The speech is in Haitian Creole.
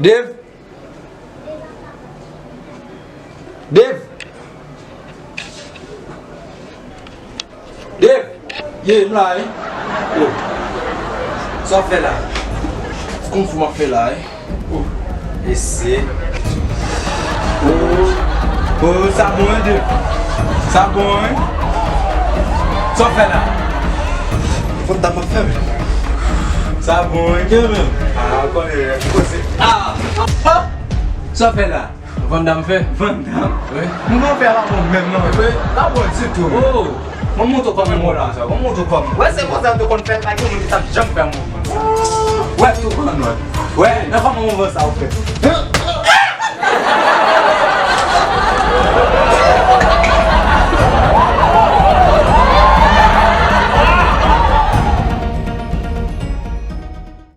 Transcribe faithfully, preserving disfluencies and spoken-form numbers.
Dave? Dave? Dave? Ye, m la, wi. Oh. Sa w fè la? Kung fu m ap fè la, wi. Oh. Ese. Oh. Oh, sa bon, wi, Dave. Sa bon, wi. Sa w fè la? Fòk ta mwen fè, men. Sa bon, wi, kanmenm. Ah, ou konnen, wi. Ah! Ah! Sa w fè la? Van Damme fè? Van Damme? Wi. Mwen fè la bon menm non. Wi, la bon ditou. Oh. Mwen montre w kòman mwen la. Mwen montre w kòman. Wè se konsa yo te konn fè l, pa gen moun ki t ap janm fè mwen. Wè tou an nòt. Wè, nan kòman mwen sa ou fè.